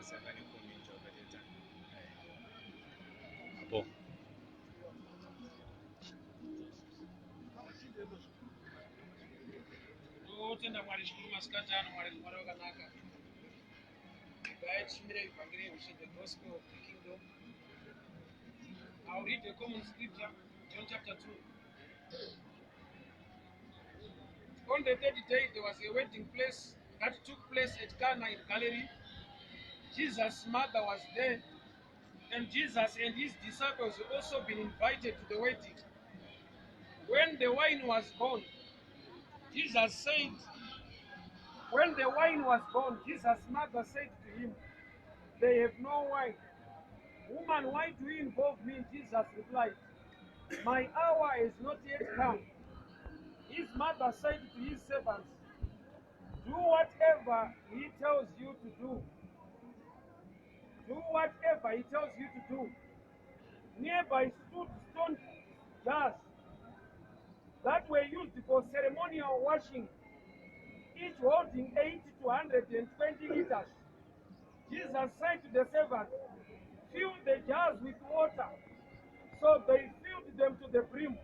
Saka necomment wakateta. Apo. Totenda Mwari zvikuru masikati ano, Mwari Mwari wakanaka. Regai tishumire ivhangeri yeushe, the gospel of the kingdom. I'll read the common scripture, John chapter 2. On the third day, there was a wedding place that took place at Cana in Galilee. Jesus' mother was there, and Jesus and his disciples had also been invited to the wedding. When the wine was gone, Jesus said, When the wine was gone, Jesus' mother said to him, They have no wine. Woman, why do you involve me? Jesus replied, My hour is not yet come. His mother said to his servants, Do whatever he tells you to do. Do whatever he tells you to do. Nearby stood stone jars that were used for ceremonial washing, each holding 80 to 120 liters. Jesus said to the servants, Fill the jars with water. So they filled them to the brim.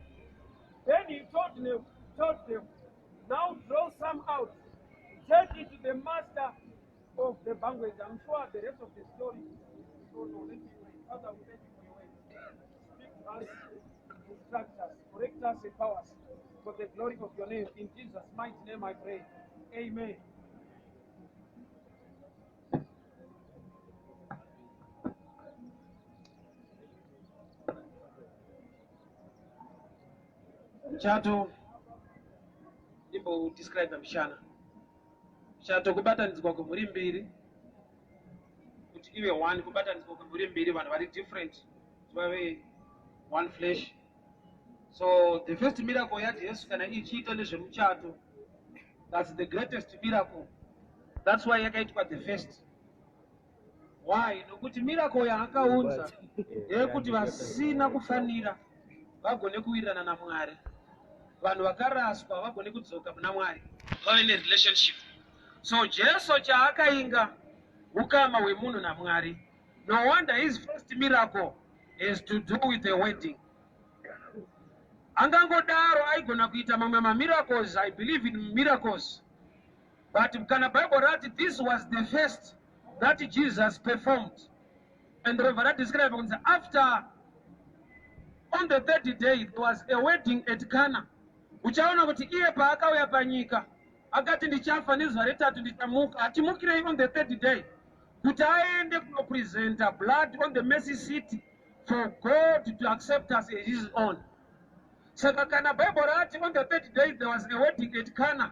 Then he told them, Now draw some out. Take it to the master of the banquet. I'm sure the rest of the story. So no, let me pray. Father, we thank you for your word. Speak to us, instruct us, correct us, empower us for the glory of your name. In Jesus' mighty name I pray. Amen. Muchato ndimbodescribe mushana. Muchato kubatanidzwa kwemhuri mbiri kuti ive one, kubatanidzwa kwemhuri mbiri, vanhu vari different kuti vave one flesh. So the first miracle yaJesu kana ichiita nezvemuchato, that's the greatest miracle. That's why yakaitwa the first. Why? Nokuti miracle yaakaunza ndeyekuti vasina kufanira vagone kuwirirana naMwari, vanhu vakaraswa vagone kudzoka muna Mwari, vave nerelationship. So Jesu chaakainga ukama hwemunhu naMwari. No wonder his first miracle has to do with a wedding. Angangodaro aigona kuita mamwe mamiracles. I believe in miracles, but kana Bible rati this was the first that Jesus performed, and robva radescribe kunzi after, on the third day, there was a wedding at Cana. Uchaona kuti iye paakauya panyika akati, "Ndichafa, nezuva retatu ndichamuka." Achimukirei on the third day? Kuti aende kunopresenta blood on the mercy seat for God to accept us as his own. Saka kana Bible rati on the third day there was a wedding at Cana,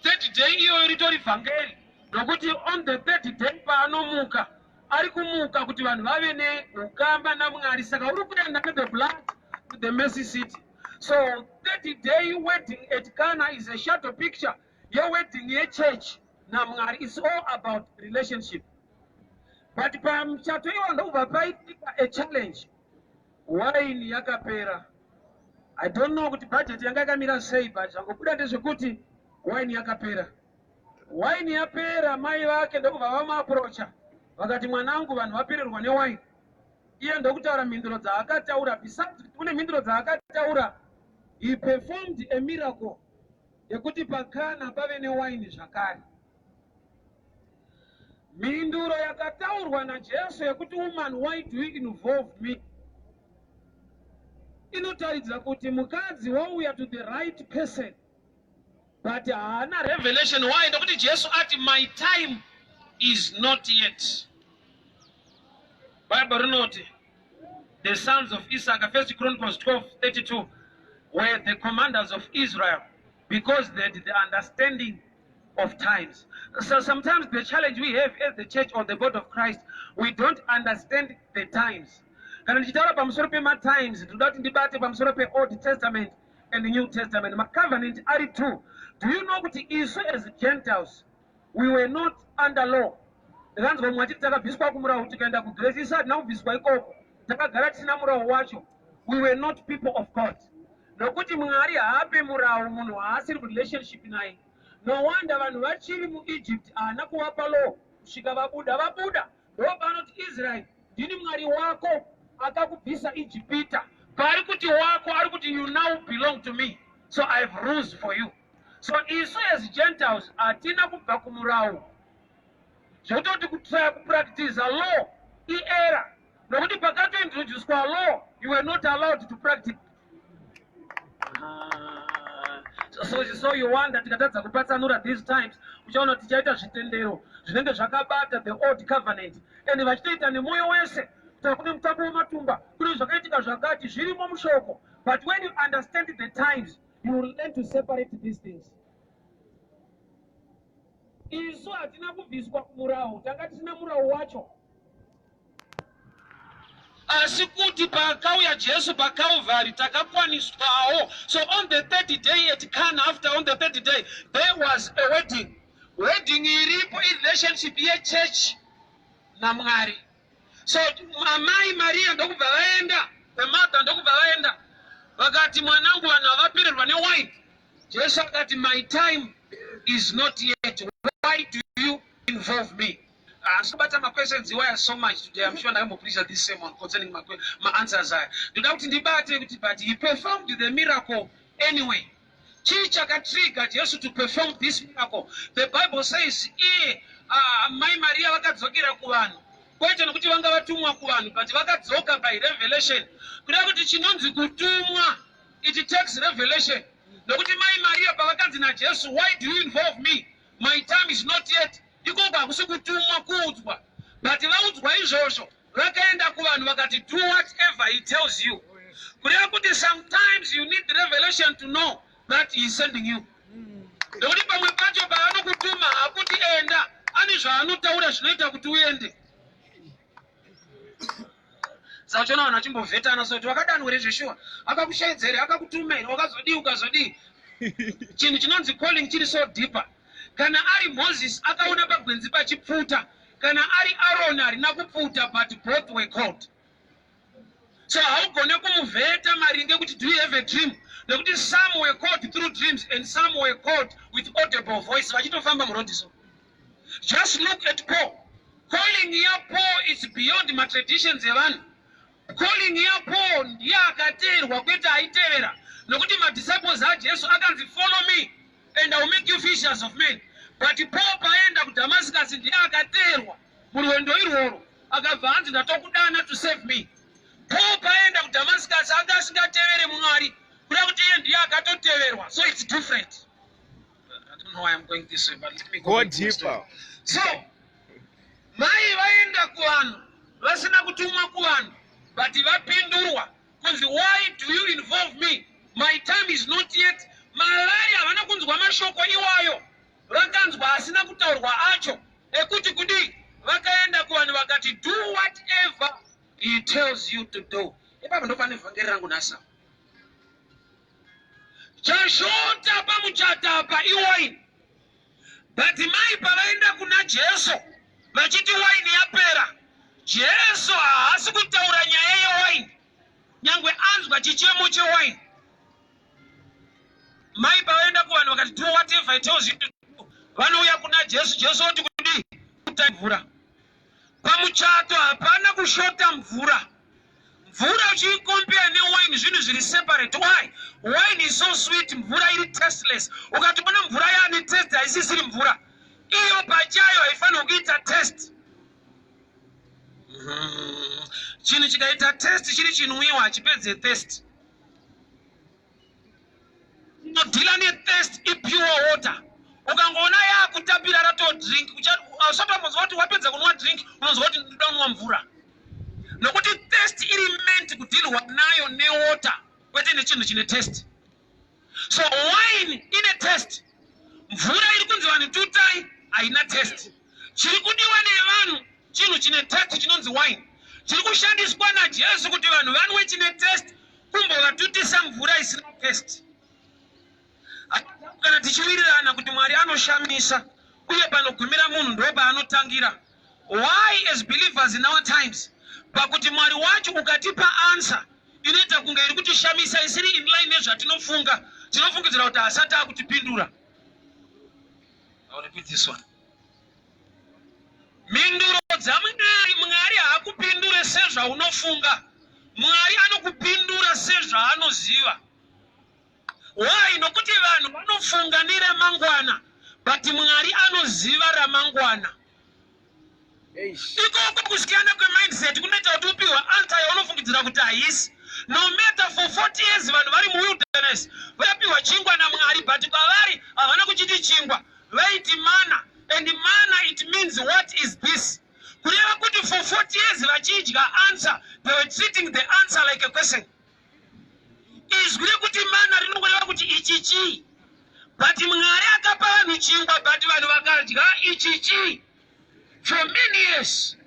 third day iyoyo ritori vhangeri, nokuti on the third day paanomuka, ari kumuka kuti vanhu vave neukama naMwari. Saka uri kuenda nethe blood to the mercy seat. So third day wedding at Cana is a shadow picture yewedding yechurch naMwari. It's all about relationship. But pamuchato iwo ndokubva paitika a challenge. Waini yakapera. I don't know kuti budget yanga yakamira sei, but zvangobuda ndezvekuti waini yakapera. Waini yapera, mai vake ndokubva vamuapproacha, vakati, "Mwanangu, vanhu vapererwa newaini." Iye ndokutaura mhinduro dzaakataura. Besides kuti kune mhinduro dzaakataura, he performed a miracle yekuti paKana pave newaini zvakare. Mhinduro yakataurwa naJesu yekuti, "Woman, why do you involve me?" inotaridza kuti mukadzi wauya to the right person, but haana revelation. Why? Nokuti Jesu ati, "My time is not yet." Bible rinoti the sons of Isaac, First Chronicles 12:32, were the commanders of Israel because they had the understanding of times. So sometimes the challenge we have as the church or the body of Christ, we don't understand the times. Kana ndichitaura pamusoro pematimes, ndinoda kuti ndibate pamusoro peOld Testament and the New Testament. Macovenant ari two. Do you know kuti isu as Gentiles, we were not under law? Ndakanzwa mumwe achiti takabviswa kumurau tikaenda kugrace. Isu hatina kubviswa ikoko, takagara tisina murau wacho. We were not people of God, nokuti Mwari haape murau munhu haasiri kurelationship naye. No wonder vanhu vachiri muEgypt haana kuvapa law kusvika vabuda. Vabuda. Ndopaanoti Israeri, ndini Mwari wako akakubvisa Ijipita. Paari kuti wako, ari kuti you now belong to me, so I have rules for you. So isu as Gentiles hatina kubva kumurau, zvekutoti kutraya kupractiza law iera, nokuti pakatointroducwa law you were not allowed to practice. Ah, so you wonder tikatadza kupatsanura these times, uchaona kuti tichaita zvitendero zvinenge zvakabata the old covenant and vachitoita nemwoyo wese, kuti kune mutambo wematumba, kune zvakaitika zvakati zvirimo mushoko. But when you understand the times, you will learn to separate these things. Isu hatina kubviswa kumurau, tanga tisina murau wacho, asi kuti pakauya Jesu paCalvary takakwaniswawo. So on the third day at Cana, after on the third day there was a wedding. Wedding iripo irelationship yechurch naMwari. So amai Mariya ndokubva vaenda, the mother ndokubva vaenda, vakati, "Mwanangu, vanhu havapererwa newine." Jesu akati, "My time is not yet. Why do you involve me?" Handisi kubata maquestions iwaya so much today. I'm sure ndakambopreacha this sermon concerning maanswers aya. Ndoda kuti ndibate kuti but he performed the miracle anyway. Chii chakatrigger Jesu to perform this miracle? The Bible says iye mai Mariya vakadzokera kuvanhu, kwete nokuti vanga vatumwa kuvanhu, but vakadzoka by revelation. Kuda kuti chinonzi kutumwa, it takes revelation, nokuti mai Mariya pavakanzi naJesu, "Why do you involve me? My time is not yet," ikoko hakusi kutumwa, kuudzwa. But vaudzwa izvozvo, vakaenda kuvanhu vakati, "Do whatever he tells you." Kureva kuti sometimes you need revelation to know that he is sending you, nekuti pamwe pacho paanokutuma hakuti enda, ane zvaanotaura zvinoita kuti uende. Saka uchiona vanhu vachimbovhetana, so kuti wakadanwa here zveshuwa, akakushaidza here, akakutuma here, wakazodii, ukazodii. Chinhu chinonzi calling chiri so deeper. Kana ari Moses akaona pagwenzi pachipfuta, kana ari Aroni harina kupfuta, but both were called. So haugone kumuvheta maringe kuti, "Do you have a dream?" Nekuti some were called through dreams and some were called with audible voice vachitofamba murodhi. So just look at Paul. Calling yaPaul is beyond matraditions evanhu. Calling yaPaul ndiye akateerwa, kwete aitevera, nokuti madisciples aJesu akanzi, "Follow me and I will make you fishers of men." But Paul paenda kuDhamascus ndiye akateerwa murwendo irworwo, akabva anzi, "Ndatokudana to save me." Paul paenda kuDhamascus anga asingatevere Mwari, kuda kuti iye ndiye akatoteverwa. So it's different. I don't know why I'm going this way, but let me go Go back to my story. deeper. So mai vaenda kuvanhu vasina kutumwa kuvanhu, but vapindurwa kunzi, "Why do you involve me? My time is not yet." Mavari havana kunzwa mashoko iwayo, vakanzwa asina kutaurwa acho ekuti kudii. Vakaenda kuvanhu vakati, "Do whatever he tells you to do." Ipapo ndopane vhangeri rangu nhasi. Chashota pamuchato apa iwaini, but mai pavaenda kuna Jesu vachiti waini yapera, Jesu haasi kutaura nyaya yewaini, nyangwe anzwa chichemo chewaini. Mai pavaenda kuvanhu vakati, "Do whatever he tells you to do," vanouya kuna Jesu, Jesu oti kudii? Kutai mvura. Pamuchato hapana kushota mvura. Mvura uchiicompare newaini, zvinhu zviri separate. Why? Wine is so sweet, mvura iri tasteless. Ukatoona mvura yaane taste, haisisiri mvura iyo pachayo, haifanirwi kuita taste. Chinhu chikaita taste chiri chinwiwa, hachipedze thirst. Inodhila nethirst ipure water. Ukangoona yaakutapira rato drink, usati wambonzwa kuti wapedza kunwa drink, unonzwa kuti ndoda kunwa mvura, nokuti thirst iri meant kudhilwa nayo newater, kwete nechinhu chine taste. So wine ine taste, mvura iri kunzi vanhu tutai haina taste. Chiri kudiwa nevanhu chinhu chine taste chinonzi wine. Chiri kushandiswa naJesu kuti vanhu vanwe chine taste, kumbovatutisa mvura isina taste. Kana tichiwirirana kuti Mwari anoshamisa uye panogumira munhu ndo paanotangira, why as believers in our times, pakuti Mwari wacho ukatipa answer inoita kunge iri kutishamisa, isiri in line nezvatinofunga, tinofungidzira kuti asati akutipindura? I'll repeat this one. Mhinduro dzaMwari sezvaunofunga. Mwari anokupindura sezvaanoziva. Why? Nokuti vanhu vanofunga neremangwana, but Mwari anoziva ramangwana. Ikoko kusiyana kwemindset kunoita kuti upiwa answer yaunofungidzira kuti haisi. No matter for 40 years vanhu vari muwilderness vapiwa chingwa naMwari, but kwavari havana kuchiti chingwa, vaiti mana. And mana, it means "What is this?" Kureva kuti for 40 years vachidya answer, they were treating the answer like a question. Izwi rekuti mana rinongoreva kuti ichi chii, but Mwari akapa vanhu chingwa, but vanhu vakadya ichi chii for many years.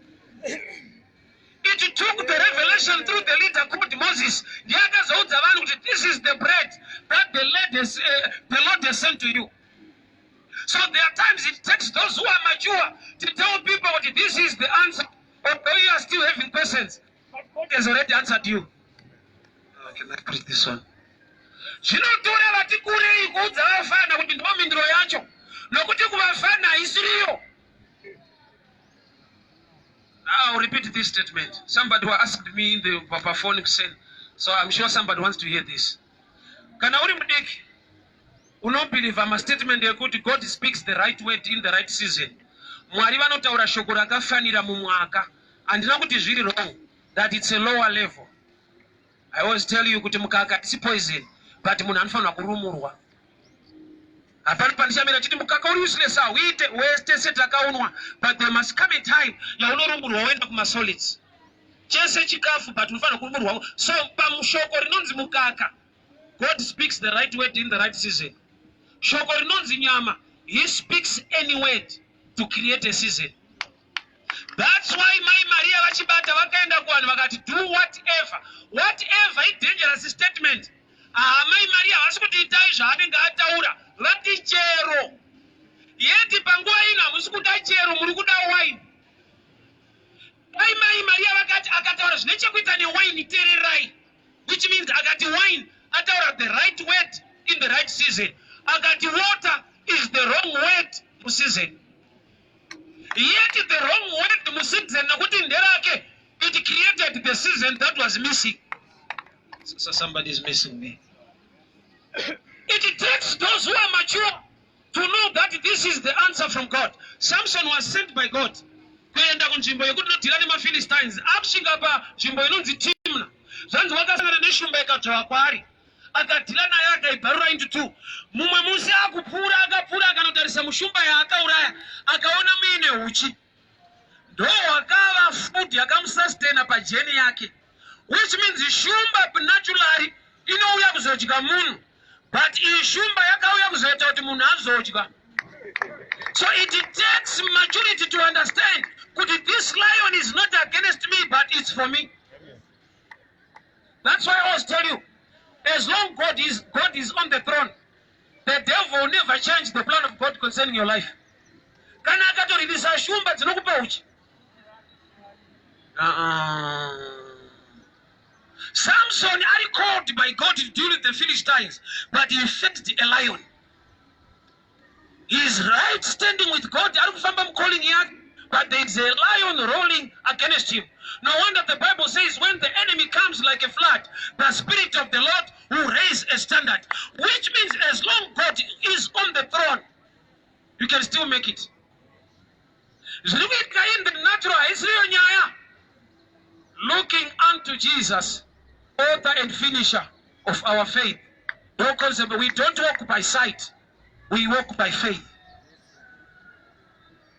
It took the revelation through the leader called Moses. Ndiye akazoudza vanhu kuti this is the bread that the Lord has sent to you. So there are times it takes those who are mature to tell people that this is the answer, although you are still having questions, but God has already answered you. Can I preach this one? Zvinotora vati kurei kuudza vafana kuti ndo mhinduro yacho, nokuti kuvafana haisiriyo. I'll repeat this statement. Somebody who asked me in the phone saying, so I'm sure somebody wants to hear this. Kana uri mudiki, unobhilivha mastatement ekuti God speaks the right word in the right season. Mwari vanotaura shoko rakafanira mumwaka. Handina kuti zviri wrong, that it's a lower level. I always tell you kuti mukaka isi poison, but munhu anofanirwa kurumurwa. Hapana pandichamira chiti mukaka uri useless, hauite wese, tese takaunwa, but there must come a time yaunorumurwa woenda kumasolids. Chese chikafu, but unofanira kurumurwa. So pamushoko rinonzi mukaka, God speaks the right word in the right season. Shoko rinonzi nyama, he speaks any word to create a season. That's why Mai Maria vachibata vakaenda kuvanhu vakati, "Do whatever." Whatever idangerous statement. Ah, Mai Maria havasi kuti itai zvaanenge ataura, vati chero. Yeti panguva ino hamusi kuda chero, muri kuda wine. Dai Mai Maria vakati akataura zvine chekuita newine, teererai, which means akati wine, ataura the right word in the right season. Akati water is the wrong word museason. Yet the wrong word museason, nekuti nderake, it created the season that was missing. So somebody is missing me. It takes those who are mature to know that this is the answer from God. Samson was sent by God kuenda kunzvimbo yekuti nodhira nemaPhilistines. Akusvika panzvimbo inonzi Timna, zvanzi wakasangana neshumba ikadzvova kwaari, akadhira nayo, akaibvarura into two. Mumwe musi akupfuura, akapfuura, akanotarisa mushumba yaakauraya, akaona muine huchi. Ndo hwakava food yakamusustaina pajourney yake, which means shumba naturally inouya kuzodya munhu, but iyi shumba yakauya kuzoita kuti munhu azodya. So it takes maturity to understand kuti this lion is not against me, but it's for me. That's why I always tell you, as long God is on the throne, the devil will never change the plan of God concerning your life. Kana akatoririsa shumba dzinokupa uchi. Samson ari called by God to deal with the Philistines, but he faced a lion. He is right standing with God, ari kufamba mucalling yake, but there is a lion rolling against him. No wonder the Bible says when the enemy comes like a flood, the Spirit of the Lord will raise a standard, which means as long God is on the throne, you can still make it. Zviri kuitika in the natural haisiriyo nyaya. Looking unto Jesus, author and finisher of our faith. No concept. We don't walk by sight, we walk by faith.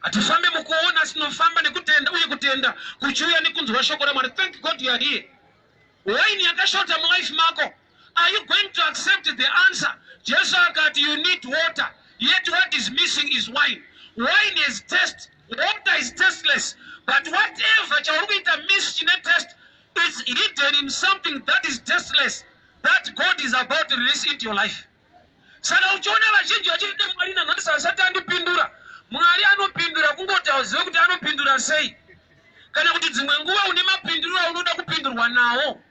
Hatifambi mukuona, asi tinofamba nekutenda, uye kutenda kuchiuya nekunzwa shoko raMwari. Thank God you are here. Waini yakashota mulife mako, are you going to accept the answer? Jesu akati you need water, yet what is missing is wine. Wine is taste, water is tasteless, but whatever chauri kuita miss chine taste is hidden in something that is tasteless that God is about to release into your life. Saka uchiona vazhinji vachiti Mwari nanhasi asati andipindura. Mwari anopindura, kungoti hauzive kuti anopindura sei, kana kuti dzimwe nguva une mapinduriro aunoda kupindurwa nawo.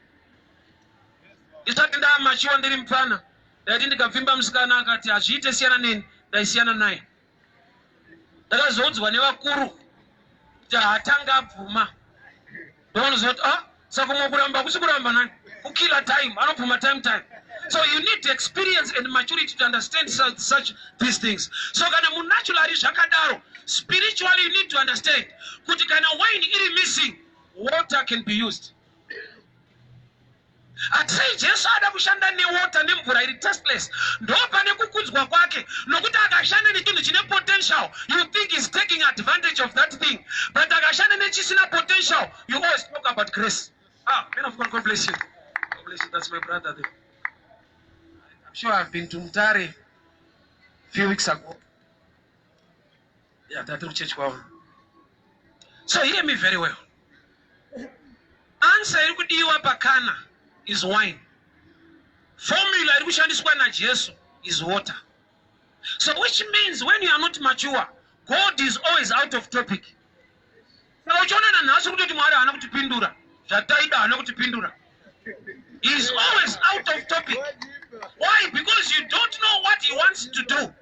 Ndisati ndaamachiwa, ndiri mupfana, ndaiti ndikapfimba musikana akati hazviite, siyana neni, ndaisiyana naye. Ndakazoudzwa nevakuru kuti haatanga abvuma, ndonoziva kuti ah. Saka kumwe kuramba kusi kuramba nani kukilla time, anobvuma time time. So you need experience and maturity to understand such these things. So kana munaturally zvakadaro, spiritually you need to understand kuti kana wine iri missing, water can be used. Atisei Jesu ada kushanda newater, nemvura iri tasteless, ndo pane kukudzwa kwake, nokuti akashanda nechinhu chine potential, you think is taking advantage of that thing, but akashanda nechisina potential, you always talk about grace. Ah, man of God, God bless you, God bless you. That's my brother there. I'm sure I've been to Mutare few weeks ago. Yeah, tatiri kuchechi kwavo. So hear me very well. Answer iri kudiwa paKana is wine. Formula iri kushandiswa naJesu is water. So which means when you are not mature, God is always out of topic. Saka uchiona nanhasi kutoti Mwari haana kutipindura zvataida, haana kutipindura, he is always out of topic. Why? Because you don't know what he wants to do.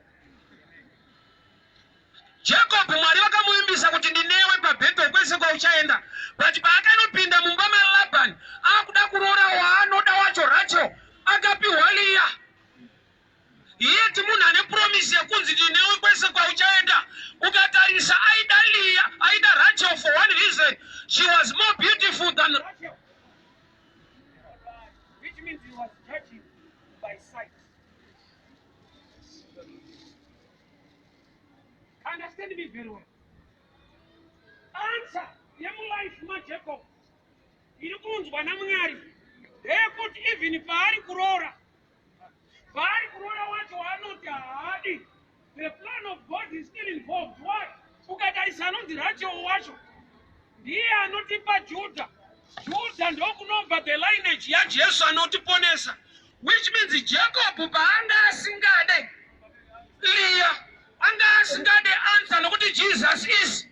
Jacob, Mwari vakamuvimbisa kuti ndinewe paBethel kwese kwauchaenda, but paakanopinda mumba maLabhani akuda kuroora waanoda wacho, Rachel, akapiwa Liya. Yet munhu ane promise yekunzi ndinewe kwese kwauchaenda, ukatarisa aida Liya, aida Rachel for one reason: she was more beautiful than Rachel, which means he was judging by sight. Understand me very well. Answer yemulife maJacob iri kuunzwa naMwari ndeyekuti even paari kuroora, paari kuroora wacho waanoti haadi, the plan of God is still involved. Why? Ukatarisa anonzi Rachel wacho ndiye anotipa Judha. Judha ndokunobva the lineage yaJesu anotiponesa, which means Jacob paanga asingade Liya, anga asingade answer, nokuti Jesus is.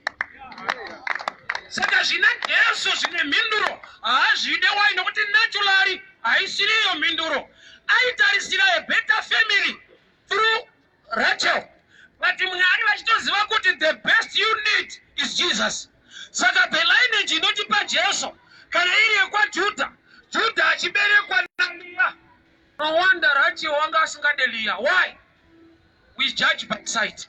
Saka zvina Jesu zvine mhinduro haazvide. Why? Nokuti naturally haisiriyo mhinduro. Aitarisira a better family through Rachel, but Mwari vachitoziva kuti the best you need is Jesus. Saka the lineage inotipa Jesu kana iri yekwaJudha, Judha achiberekwa naLiya. No wonder Rachel wanga asingade Liya. Why? We judge by sight.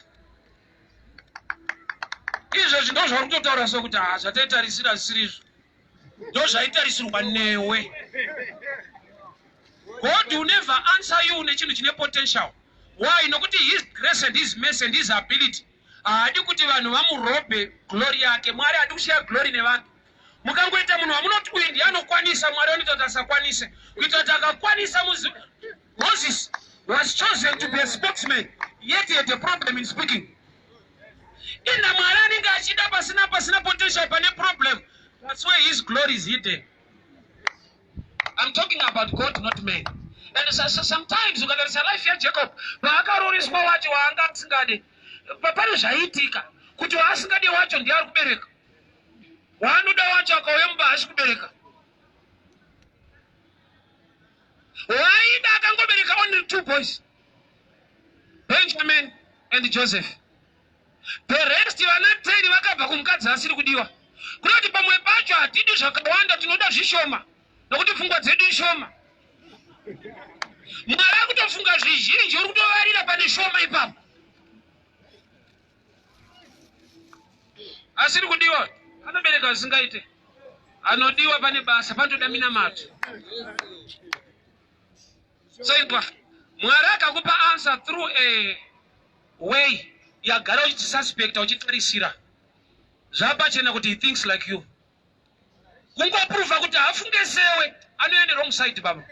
Izvezvi ndo zvauri kutotaura sokuti ha, zvataitarisira zvisiri izvo, ndo zvaitarisirwa newe. God will never answer you nechinhu chine potential. Why? Nokuti his grace and his mercy and his ability, haadi kuti vanhu vamurobhe glory yake. Mwari haadi kushaya glory nevanhu. Mukangoita munhu wamunoti uyu ndiye anokwanisa, Mwari anoita kuti asakwanise, kuita kuti akakwanisa muzi. Moses was chosen to be a spokesman, yet he had a problem in speaking. Ina Mwari anenge achida pasina potential, pane problem. That's where his glory is hidden. I'm talking about God, not man. And so sometimes ukatarisa life yaJacob, paakaroriswa wacho waanga asingade, pane zvaiitika kuti waasingade wacho ndiye ari kubereka, waanoda wacho akauya mumba haasi kubereka. Waida akangobereka only two boys, Benjamin and Joseph. The rest vana 10 vakabva kumukadzi asiri kudiwa. Kunoti pamwe pacho hatidi zvakawanda, tinoda zvishoma, nokuti pfungwa dzedu ishoma. Mwari akutofunga zvizhinji, uri kutovarira pane shoma ipapo. Asiri kudiwa anobereka zvisingaite, anodiwa pane basa, panotoda minamato. So inzwa, Mwari akakupa answer through a way yagara uchisuspecta, uchitarisira, zvapachena kuti he thinks like you. Kungoprova kuti hafunge sewe, anoende wrong side, baba.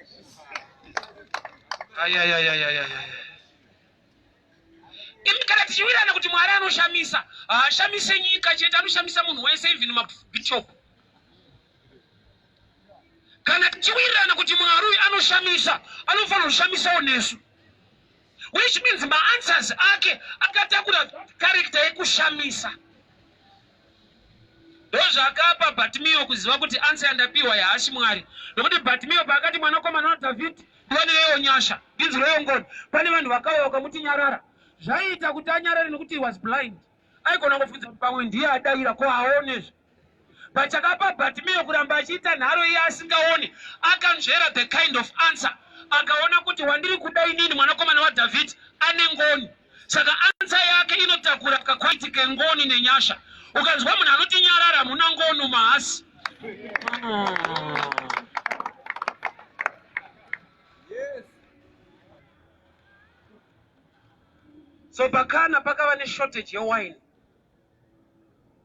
Ayayayayayaya, imi, kana tichiwirana kuti Mwari anoshamisa, haashamise nyika chete, anoshamisa munhu wese, even mabishop. Kana tichiwirirana kuti Mwari uyu anoshamisa, anofanira kushamisawo nesu, which means maanswers ake akatakura character yekushamisa. Ndozvakapa Bhatimio kuziva kuti answer yandapiwa yahashi Mwari, nokuti Bhatimio paakati, "Mwanakomana waDhavhidhi, ndiwanireiwo nyasha, ndinzwireiwo ngoni," pane vanhu vakauya vakamuti, "Nyarara." Zvaiita kuti anyarare nokuti he was blind. Aigona kufunza kuti pamwe ndiye adayira, ko aonezve. But chakapa Bartimeo kuramba achiita nharo iye asingaoni, akanzvera the kind of answer. Akaona kuti wandiri kuda inini mwanakomana waDhavhidhi ane ngoni. Saka answer yake inotakura kakwaiti kengoni nenyasha. Ukanzwa munhu anoti nyarara hamuna ngoni maasi. So pakana pakava neshortage yewine.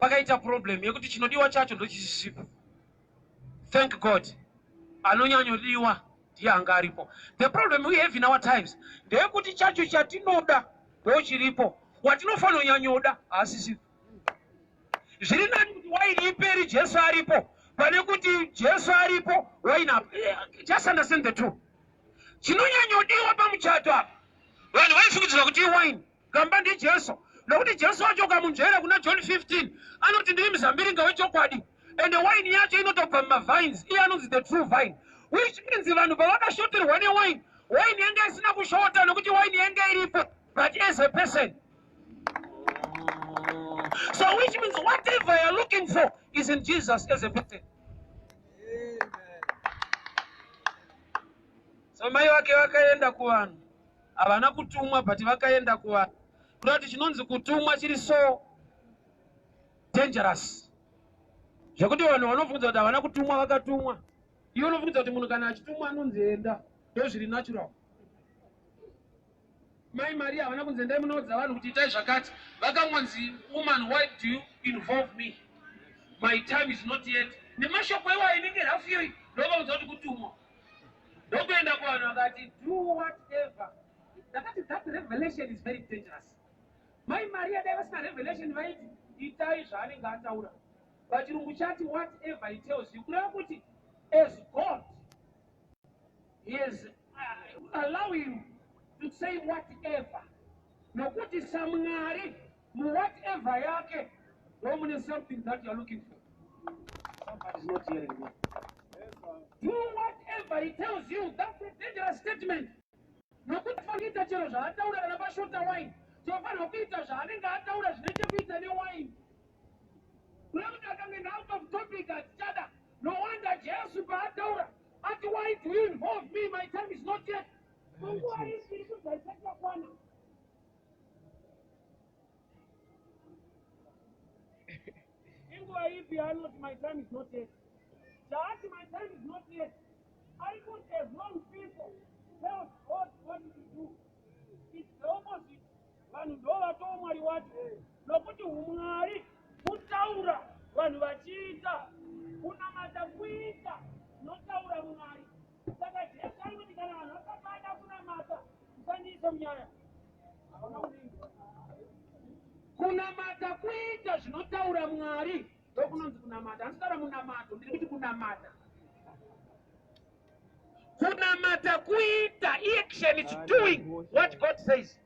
Pakaita problem yekuti chinodiwa chacho ndochisisipo. Thank God anonyanyodiwa ndiye anga aripo. The problem we have in our times ndeyekuti chacho chatinoda ndochiripo, watinofanira kunyanyoda haasisipo. Zviri nani kuti waini iperi Jesu aripo pane kuti Jesu aripo waini apa. Just understand the two. Chinonyanyodiwa pamuchato apa, vanhu vaifungidzira kuti iwaini Gamba ndiJesu, nokuti Jesu wacho ukamunzvera kuna John 15 anoti ndiri muzambiringa wechokwadi and wine yacho inotobva mumavines, iye anonzi the true vine, which means vanhu pavakashoterwa newine, wine yanga isina kushota nokuti wine yanga iripo, but as a person. So which means whatever you're looking for is in Jesus as a person. So mai vake vakaenda kuvanhu Havana kutumwa but vakaenda kuvanhu. Kuda kuti chinonzi kutumwa chiri so dangerous zvekuti vanhu vanobvunza kuti havana kutumwa vakatumwa. Iwe unobvunza kuti munhu kana achitumwa anonzi enda, ndozviri natural. Mai Maria havana kunzi endai munoudza vanhu kuti itai zvakati, vakangonzi woman why do you involve me, my time is not yet. Nemashoko iwayo inenge rafu iyoyi ndovaudza kuti kutumwa. Ndokuenda kuvanhu vakati do whatever. Ndakati that revelation is very dangerous. Mai Maria dai vasina revelation vaiti itai zvaanenge ataura. Pachirungu chati whatever he tells you. Kureva kuti as God he is allow him to say whatever. Nokuti saMwari muwhatever yake ndomune something that you are looking for. Somebody is not hearing me. Do whatever he tells you. That's a dangerous statement. Nokuti fanira kuita chero zvaataura kana pashota wine. Tinofanirwa kuita zvaanenge ataura zvine chekuita newine. Kuda kuti akange out of topic hatichada. No wonder Jesu paataura ati why do you involve me? My time is not yet. Munguva ipi iri kunzi haisati yakwana. Inguva ipi yaanoti my time is not yet? Chaati my time is not yet. Ari kuti as long people tell God what to do. It's the opposite. Vanhu ndo vatoo Mwari wacho. Nokuti humwari kutaura vanhu vachiita. Kunamata kuita zvinotaura Mwari. Saka Jesu ari kuti kana vanhu vasati vada kunamata, musandiise munyaya. Kunamata kuita zvinotaura Mwari ndokunonzi kunamata. Handisi kutaura munamato, ndiri kuti kunamata. Kunamata kuita action, it's doing what God says.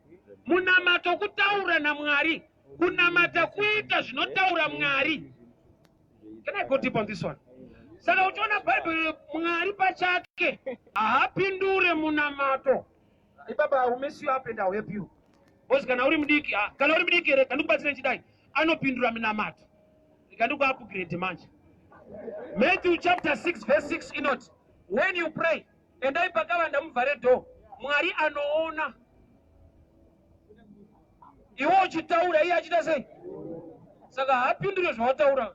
Munamato kutaura naMwari. Kunamata kuita zvinotaura Mwari. Can I go deep on this one? Saka uchiona Bible Mwari pachake haapindure munamato. Ibaba, I will mess you up and I will help you. Because kana uri mudiki, ah, kana uri mudiki here, kandikubatsira nchidai, anopindura minamato. Ikandiku upgrade manje. Matthew chapter 6 verse 6 inoti, when you pray, endai pakavanda muvhare door. Mwari anoona. Iwe uchitaura iye achiita sei? Saka haapindure zvawataura,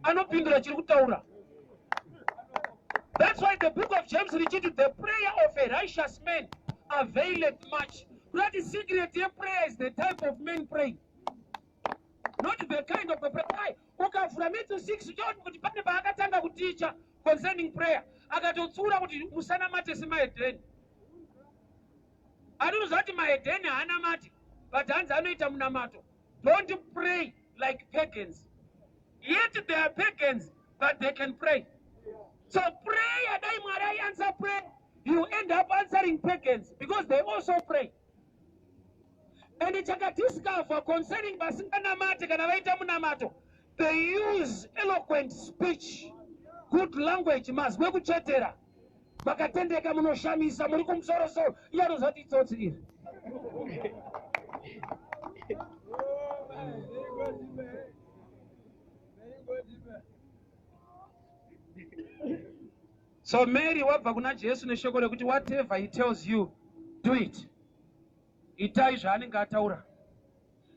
anopindura chiri kutaura. That's why the book of James richiti the prayer of a righteous man availeth much. Kurati secret yeprayer is the type of man praying. Not the kind of a prayer. Why? Ukavhura Matthew 6 uchaona kuti pane paakatanga kuticha concerning prayer. Akatotsiura kuti musanamate semahedheni. Anoziva kuti mahedheni haanamati but hanzi anoita munamato. Don't pray like pagans. Yet they are pagans but they can pray. So prayer, dai Mwari ai answer prayer, you end up answering pagans because they also pray. And chakadiscover concerning vasinganamate kana vaita munamato, they use eloquent speech, good language, mazwi ekutsvetera. Makatendeka munoshamisa, muri kumusoro soro. Iye anoziva kuti itsotsi iri. So Mary wabva kuna Jesu neshoko rekuti whatever he tells you do it. Itai zvaanenge ataura.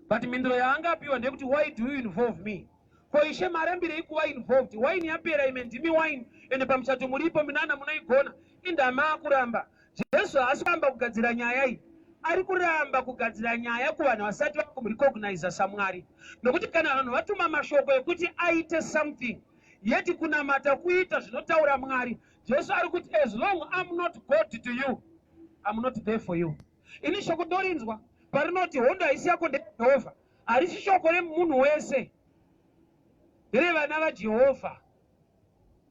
But mhinduro yaanga apiwa ndeyekuti why do you involve me? Ko ishe marambirei kuva involved? Wine yapera ime ndimi wine ende pamuchato muripo minana munoigona. Indama akuramba. Jesu haasi kuramba kugadzira nyaya iyi. Ari kuramba kugadzira nyaya kuvanhu vasati vakumurecogniza saMwari. Nokuti kana vanhu vatuma mashoko ekuti aite something yet kunamata kuita zvinotaura Mwari, Jesu ari kuti as long I'm not God to you, I'm not there for you. Ini shoko ndorinzwa parinoti hondo haisi yako ndeyaJehovha. Harisi shoko remunhu wese, nderevana vaJehovha.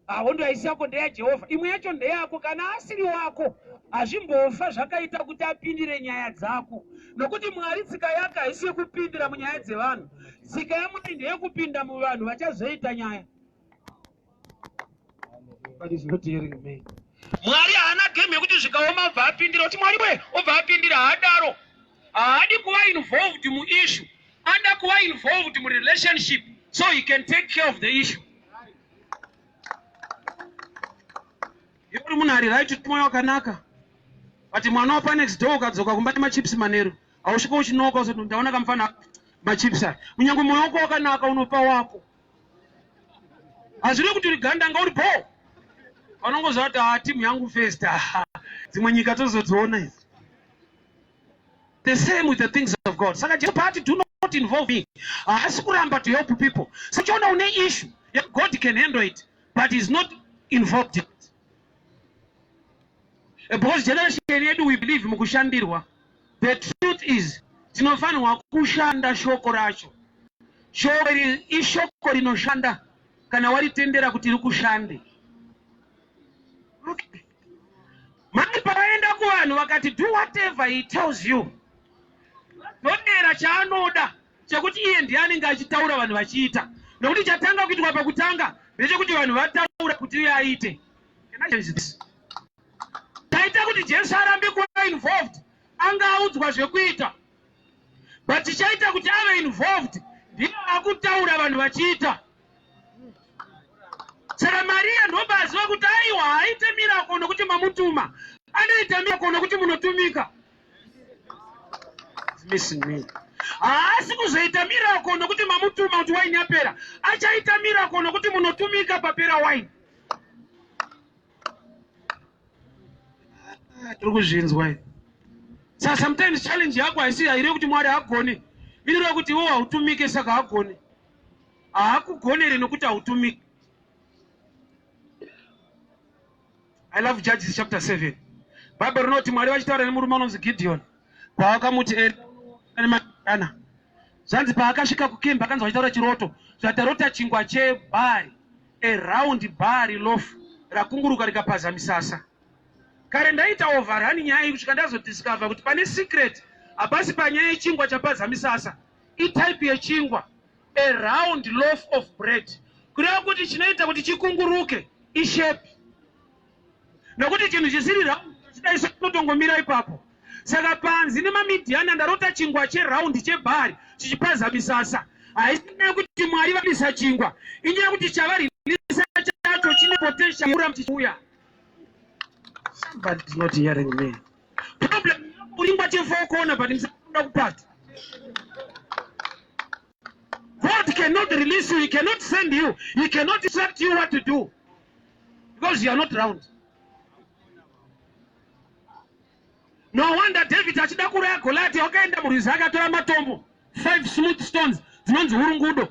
Ah, hondo haisi yako ndeyaJehovha. Imwe yacho ndeyako. Kana asiri wako hazvimbofa zvakaita kuti apindire nyaya dzako, nokuti Mwari tsika yake haisi yekupindira munyaya dzevanhu. Tsika yaMwari ndeyekupinda muvanhu vachazoita nyaya. But he's not hearing me. Mwari haana game yekuti zvikaoma obva apindira kuti Mwari we obva apindira haadaro. Haadi kuva involved muissue, anoda kuva involved murelationship so he can take care of the issue. Iwe uri munhu ari right moyo wakanaka but mwana wapa next door ukadzoka kumba nemachips manheru hausvika uchinoka usati ndaona kamufana machips aya kunyange moyo wako wakanaka unopa wako hazvirevi kuti uri gandanga uri bho vanongoziva kuti haa timu yangu first dzimwe nyika tozodziona idzi the same with the things of God saka Jesu paati do not involve me haasi kuramba to help people so chiona une issue God can handle it but is not involved in it eh, because generation yedu we believe mukushandirwa the truth is tinofanirwa kushanda shoko racho shoko iri ishoko rinoshanda kana waritendera kuti rikushande okay. Mai pavaenda kuvanhu vakati do whatever he tells you dodera chaanoda chekuti iye ndiye anenge achitaura vanhu vachiita nokuti chatanga kuitwa pakutanga ndechekuti vanhu vataura kuti iye aite taita kuti jesu arambe kuva involved anga audzwa zvekuita but chichaita kuti ave involved ndiye akutaura vanhu vachiita saka mariya ndobva aziva kuti aiwa haaite mirako nokuti mamutuma anoita mirako nokuti munotumika missing me haasi kuzoita mirako nokuti mamutuma kuti waini yapera achaita mirako nokuti munotumika papera waini ah, tiri kuzvinzwa i saka sometimes challenge yako haisi haireve kuti mwari haagoni inoreva kuti iwe hautumike saka haagoni haakugonere nokuti hautumike I love Judges chapter 7. Bible rinoti Mwari vachitaura nemurume anonzi Gideon paakamuti ana zvanzi paakasvika kukembi akanzi vachitaura chiroto zvatarota chingwa chebhari a round bhari loaf rakunguruka rikapaza misasa kare ndaita overrun nyaya iyi kusvika ndazodiscover kuti pane secret hapasi panyaya yechingwa chapaza misasa itype yechingwa a round loaf of bread kureva kuti chinoita kuti chikunguruke ishape nokuti chinhu chisiri round chidai chinotongomira ipapo saka panzi nemamidhiani andarota chingwa cheraundi chebhari chichipaza misasa haisi nyaya yekuti mwari vabisa chingwa inyaya yekuti chavarilisa chacho chine potential yekuramba chichiuya somebody is not hearing me problem uringwa chefour corner but musakuda kupata God cannot release you, He cannot send you, He cannot instruct you what to do because you are not round. No wonder David achida kuuraya Goliath wakaenda murwizi akatora matombo five smooth stones dzinonzi hurungudo.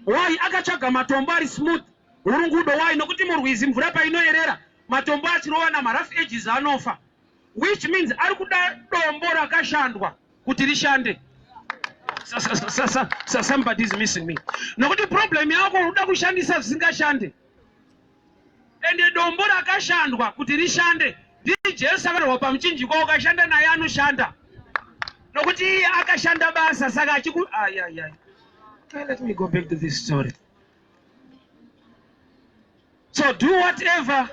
Why akatsvaga matombo ari smooth hurungudo? Why? Nokuti murwizi mvura painoerera matombo achirova namarough edges anofa, which means ari kuda dombo rakashandwa kuti rishande. Somebody is missing me. Nokuti problem yako unoda kushandisa zvisingashande. Ende dombo rakashandwa kuti rishande ndiJesu akarwa pamuchinjikwa, ukashanda naye anoshanda nokuti iye akashanda basa saka achiku ayayay. Let me go back to this story. So do whatever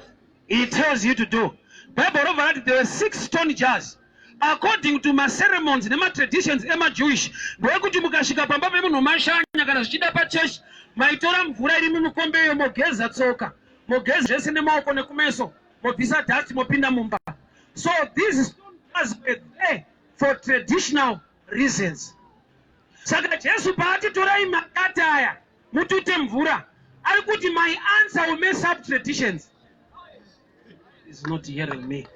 he tells you to do. Bible robva rati there were six stone jars according to maceremonies nematraditions emajewish ndeyekuti mukasvika pamba pemunhu mashanya kana zvichida pachechi maitora mvura iri mumukombe iyo mogeza tsoka. Mogeza zvese nemaoko nekumeso, mobvisa dust, mopinda mumba. So these stone jars were there for traditional reasons. Saka Jesu paati torai makata aya mutute mvura, ari kuti my answer will mess up traditions. Is not hearing me.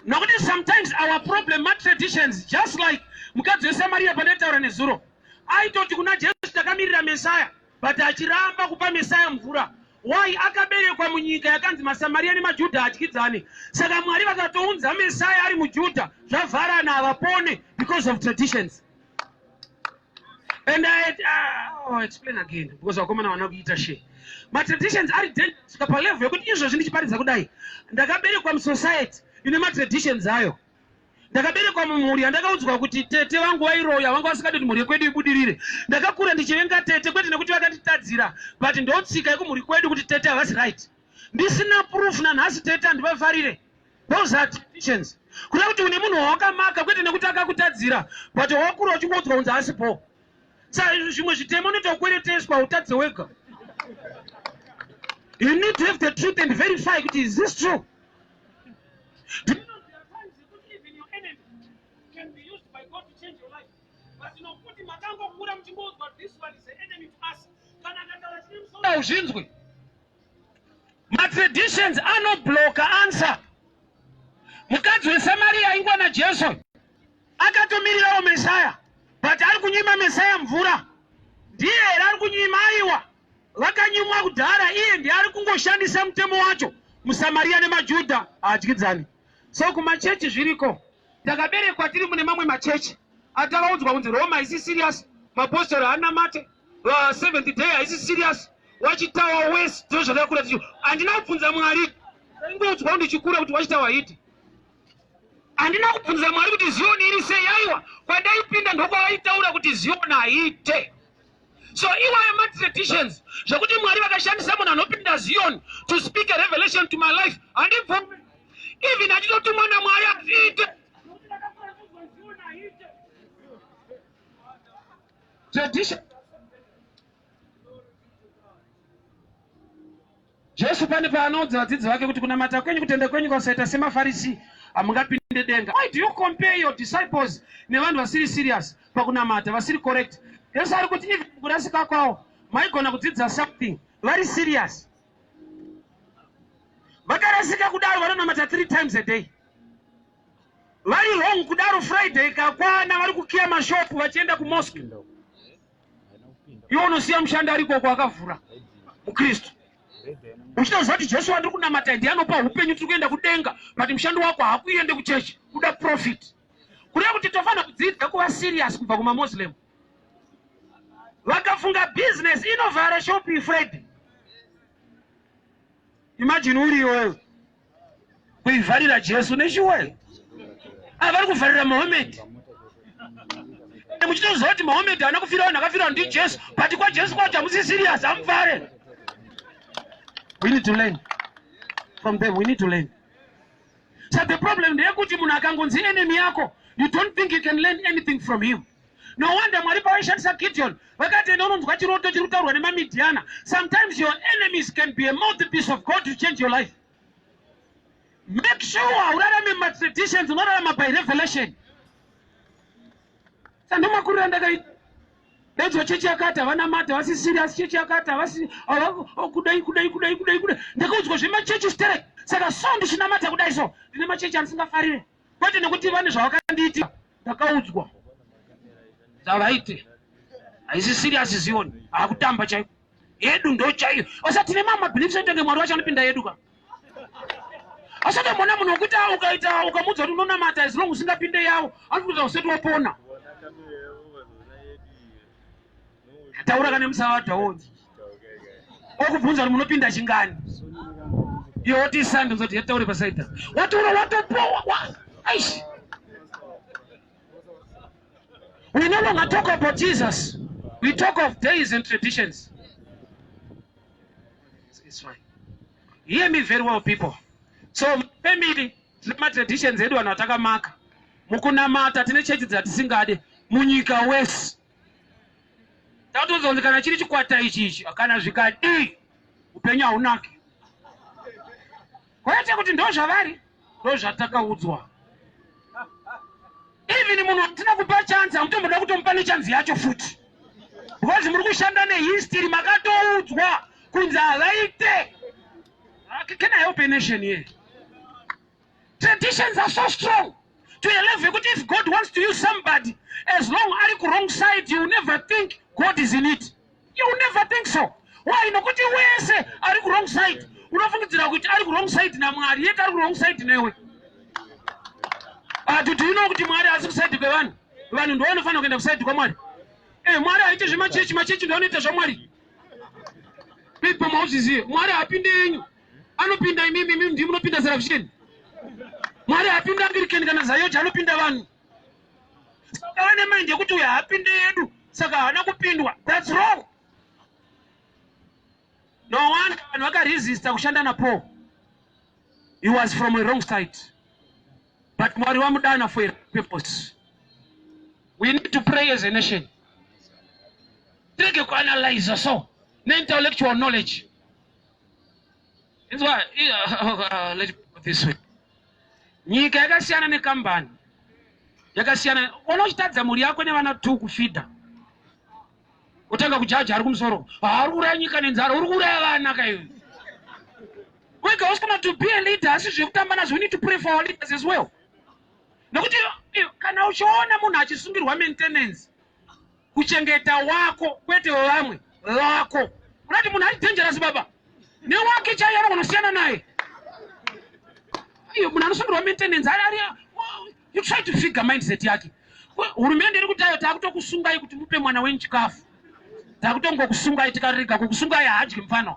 Nokuti sometimes our problem matraditions, just like mukadzi weSamaria pandataura nezuro, aitoti kuna Jesu takamirira Mesaya, but achiramba kupa Mesaya mvura. Why? Akaberekwa munyika yakanzi maSamaria nemaJudha hadyidzane. Saka Mwari vakatounza Mesaya ari muJudha, zvavharana, havapone because of traditions. And I oh, explain again because vakomana vana kuita she. Matraditions ari dangerous palevel yekuti izvozvi ndichiparidza kudai, ndakaberekwa musociety ine matraditions ayo. Ndakaberekwa mumhuri yandakaudzwa kuti tete vangu vairoya, vanga vasingadi kuti mhuri yekwedu ibudirire. Ndakakura ndichivenga tete, kwete nekuti vakanditadzira, but ndotsika yekumhuri kwedu kuti tete havasi right. Ndisina proof, nanhasi tete handivafarire. Those are traditions. Kuda kuti une munhu wawakamaka, kwete nekuti akakutadzira, but wakura uchingoudzwa kunzi asipo. Sa zvimwe zvitemo unoita kukwereteswa, utadze wega. You need to have the truth and verify kuti is this true. Do you know there are times yekuti even your enemy can be used by God to change your life? But nokuti makangokura muchingoudzwa this one is the enemy to us. Kana akataura chine musoro hauzvinzwi. Matraditions anobloka answer. Mukadzi weSamaria aingwa naJesu akatomirirawo Mesaya, but ari kunyima Mesaya mvura. Ndiye here ari kunyima? Aiwa, vakanyimwa kudhara, iye ndiye ari kungoshandisa mutemo wacho. MuSamaria nemaJudha haadyidzani. So kumachechi zviriko. Takaberekwa tiri mune mamwe machechi atakaudzwa kunzi Roma haisi serious, mapostori haanamate, Seventh Day haisi serious, Watchtower west, ndizvo zvatakakura tichi. Handina kubvunza Mwari, ndaingoudzwa ndichikura kuti Watchtower hiti. Handina kubvunza Mwari kuti Zioni iri sei, aiwa, kwandaipinda ndokwavaitaura kuti Zioni haite. So iwayo matraditions zvekuti Mwari vakashandisa munhu anopinda Zion to speak a revelation to my life, handibvumi. Even achitotumwa naMwari hazviite. Tradition. Jesu pane paanoudza vadzidzi vake kuti kunamata kwenyu, kutenda kwenyu kwasaita semaFarisi, hamungapinde denga. Why do you compare your disciples nevanhu vasiri serious pakunamata, vasiri correct? Jesu ari kuti even kurasika kwawo maigona kudzidza something, vari serious. Vakarasika kudaro vanonamata 3 times a day. Vari wrong kudaro Friday kakwana vari kukiya mashopu vachienda kumosque. Iwe unosiya mushandi ari ikoko akavhura muKristu, uchitoziva kuti Jesu wandiri kunamata ndiye anopa upenyu, tiri kuenda kudenga, but mushandi wako haakuende kuchechi kuda profit. Kureva kuti tofanira kudzidza kuva serious kubva kumaMuslim. Vakafunga business inovhara shop Friday. Imagine uri iwewe kuivharira Jesu neshuwa, avari kuvharira Mohammed, muchitoziva kuti Mohammed haana kufira vanhu, akafira ndi Jesu, but kwaJesu kwacho hamusi serious, hamuvhare. We need to learn from them, we need to learn. So the problem ndeyekuti munhu akangonzi enemy yako, you don't think you can learn anything from him. No wonder Mwari pavaishandisa Gideon vakati enda unonzwa chiroto chiri kutaurwa nemaMidhiana. Sometimes your enemies can be a mouthpiece of God to change your life. Make sure urarame mumatraditions, unorarama by revelation. Sandomakurira ndakaita ndaidzwa chechi yakati havana mata, havasi serious, chechi yakati havasi kudai kudai kudai kudai kudai. Ndakaudzwa zvemachechi sterek. Saka so ndichinamata kudai, so ndine machechi andisingafarire, kwete nekuti vane zvavakandiitira, ndakaudzwa zvavaite haisi serious. Zioni hakutamba chaiko, yedu ndo chaiyo. Asa tine mamwe mabeliefs etenge Mwari wacho anopinda yedu ka. Asatombona munhu wekuti ukaita ukamuudza kuti unonamata, as long usingapinde yavo anokuita usati wapona. Taura kana musavadha wonzi okubvunza kuti munopinda chingani, iwe woti Sunday, unzoti yataure pasaida wataura watopowa. Aish, we no longer talk about Jesus, we talk of days and traditions. It's fine. Hear me very well, people. So family, tine matraditions edu, vanhu vatakamaka mukunamata, tine chechi dzatisingade munyika wese. Tatozonzi kana chiri chikwata ichi ichi, kana zvikadii upenyu haunaki. Kwete kuti ndozvavari, ndozvatakaudzwa. Even munhu atina kupa chance hamutomboda kutomupa nechanzi yacho futi because muri kushanda nehistory makatoudzwa kunzi havaite. Can I help a nation here? Traditions are so strong to a level yekuti if God wants to use somebody as long ari kuwrong side you never think God is in it. You never think so. Why? Nokuti wese ari kuwrong side unofungidzira kuti ari kuwrong side naMwari yet ari kuwrong side newe. But do you know kuti Mwari haasi kuside kwevanhu? Vanhu ndivo vanofanira kuenda kuside kwaMwari. Eh, Mwari haiti zvemachechi, machechi ndiwo anoita zvaMwari. People mauzvizive, Mwari haapinde yenyu. Anopinda imimi, imimi ndimi munopinda Salvation. Mwari haapinde Anglican kana Zayoja, anopinda vanhu. Saka vane mind yekuti uyu haapinde yedu, saka haana kupindwa. That's wrong. No wonder vanhu vakaresista kushanda naPaul. He was from a wrong side. But Mwari vamudana for a purpose. We need to pray as a nation. Tirege kuanalyze so neintellectual knowledge. Inzwa, let me put this way. Nyika yakasiyana nekambani. Yakasiyana. Ona uchitadza mhuri yako nevana 2 kufidha. Utanga kujaja ari kumusoro. Ari kuuraya nyika nenzara, uri kuuraya vana ka iwe. Wega usikona to be a leader asi zvekutamba nazvo we need to pray for our leaders as well. Nokuti kana uchiona munhu achisungirwa maintenance kuchengeta wako kwete wevamwe vako unati munhu ari dangerous baba newake chaiye anogona kusiyana naye iyo munhu anosungirwa maintenance ari ari you try to figure mindset yake hurumende iri kuti ayo takutokusungai kuti mupe mwana wenyu chikafu takutongokusungai tikarega kukusungai haadyi mufana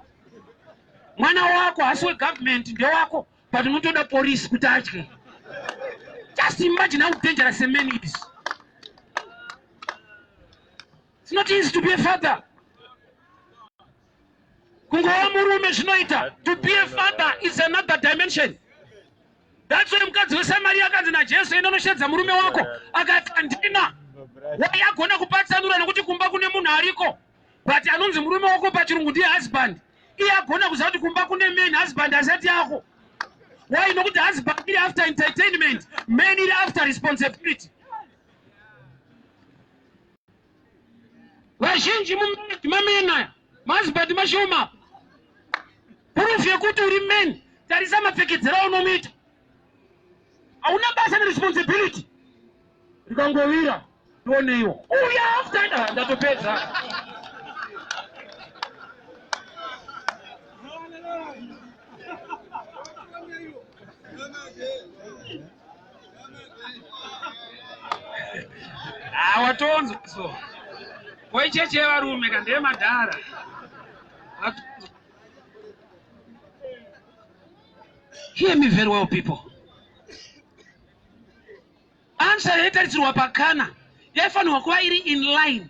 mwana wako hasi wegovernment ndewako but unotoda porisi kuti adye just imagine how dangerous a man is. It's not easy to be a father. Kungova murume zvinoita. To be a father is another dimension. That's why mukadzi weSamaria akanzi naJesu enda unoshedza murume wako akati handina. Why agona kupatsanura nokuti kumba kune munhu ariko but anonzi murume wako pachirungu ndiye husband. Iye agona kuziva kuti kumba kune man husband asati yako. Why nokuti husband iri after entertainment, man iri after responsibility. Vazhinji mumamen aya mahusband mashoma. Proof yekuti uri man, tarisa mapfekedzero aunomuita. Hauna basa neresponsibility. Rikangovira tioneiwo. Uya after ah, ndatopedza. Ah, watonzwa so. Waicheche yevarume ka ndeyemadhara. Hear me very well people. Answer yaitarisirwa pakana yaifanirwa kuva iri in line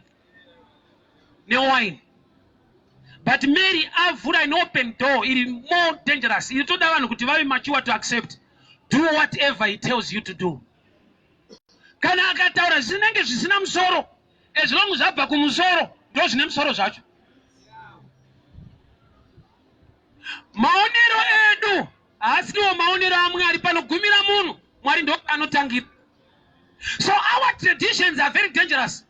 newine. But Mary avhura an open door iri more dangerous. Iri toda vanhu kuti vave mature to accept. Do whatever he tells you to do. Kana akataura zvinenge zvisina musoro, as long zvabva kumusoro ndo zvine musoro zvacho. Maonero edu haasiriwo maonero aMwari. Panogumira munhu, Mwari ndo anotangira. So our traditions are very dangerous.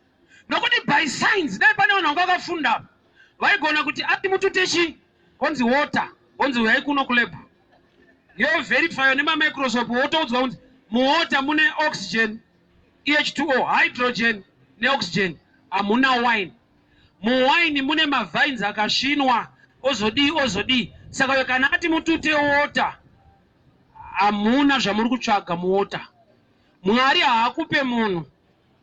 Nokuti by signs, dai pane vanhu vanga vakafunda vaigona kuti ati mutute chi onzi water, onzi uyai kuno kulab. Yo verify nemamicroscope wotoudzwa kunzi muwater mune oxygen, EH2O, hydrogen neoxygen, hamuna wine. Muwine mune mavines akasvinwa ozodii ozodii. Saka uyo kana ati mutute water, hamuna zvamuri kutsvaga muwater. Mwari haakupe munhu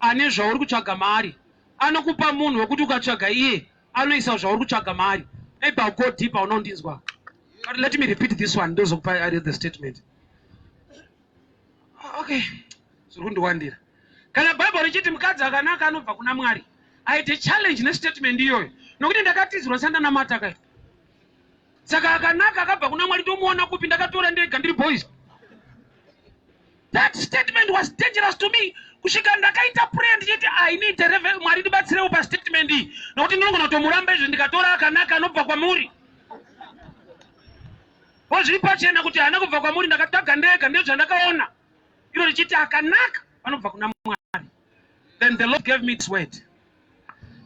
ane zvauri kutsvaga maari. Anokupa munhu wekuti ukatsvaga iye anoisa zvauri kutsvaga maari. Maybe I'll go deeper unondinzwa. But let me repeat this one ndozokupa I read the statement. Okay. Zviri kundiwandira. Kana Bible richiti mukadzi akanaka anobva kuna Mwari, I had a challenge nestatement iyoyo nokuti ndakatizirwa sandanamata kai. Saka akanaka akabva kuna Mwari ndomuona kupi ndakatora ndega ndiri boys. That statement was dangerous to me kusvika ndakaita prayer ndichiti I need a revel Mwari ndibatsirewo pastatement iyi nokuti ndinogona kutomuramba izvi ndikatora akanaka anobva kwamuri. Ko zviri pachena kuti haana kubva kwamuri, ndakatsvaga ndega ndezvandakaona. Iro richiti akanaka vanobva kuna Mwari. Then the Lord gave me this word.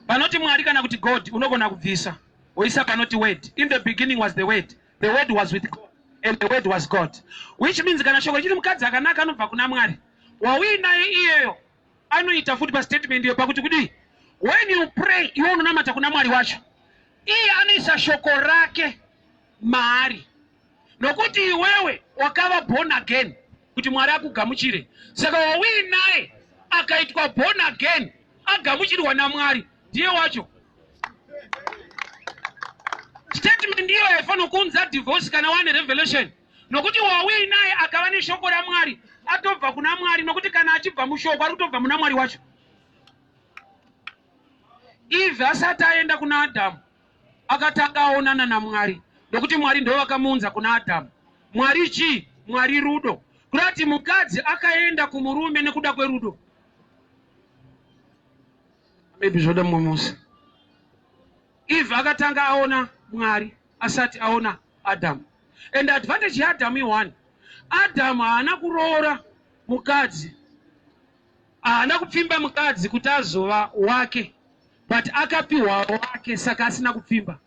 Panoti Mwari kana kuti God unogona kubvisa woisa panoti word. In the beginning was the word. The word was with God and the word was God. Which means kana shoko richiti mukadzi akanaka anobva kuna Mwari. Wauinaye iyeyo anoita futi pastatement iyo pakuti kudii? When you pray iwe unonamata kuna Mwari wacho. Iye anoisa shoko rake maari nokuti iwewe wakava born again kuti Mwari akugamuchire. Saka wauinaye akaitwa born again agamuchirwa naMwari ndiye wacho. Statement ndiyo yaifanira kuunza divorce kana wane revelation, nokuti wauinaye akava neshoko raMwari atobva kuna Mwari, nokuti kana achibva mushoko ari kutobva muna Mwari wacho. Eve asati aenda kuna Adhamu akatanga aonana naMwari, nokuti Mwari ndo vakamuunza kuna Adhamu. Mwari chii? Mwari rudo. Kurati mukadzi akaenda kumurume nekuda kwerudo. Maybe zvoda mumwe musi. Eve akatanga aona Mwari asati aona Adhamu. And advantage yaAdhamu i1. Adhamu haana kuroora mukadzi, haana kupfimba mukadzi kuti azova wake, but akapiwa wake, saka asina kupfimba.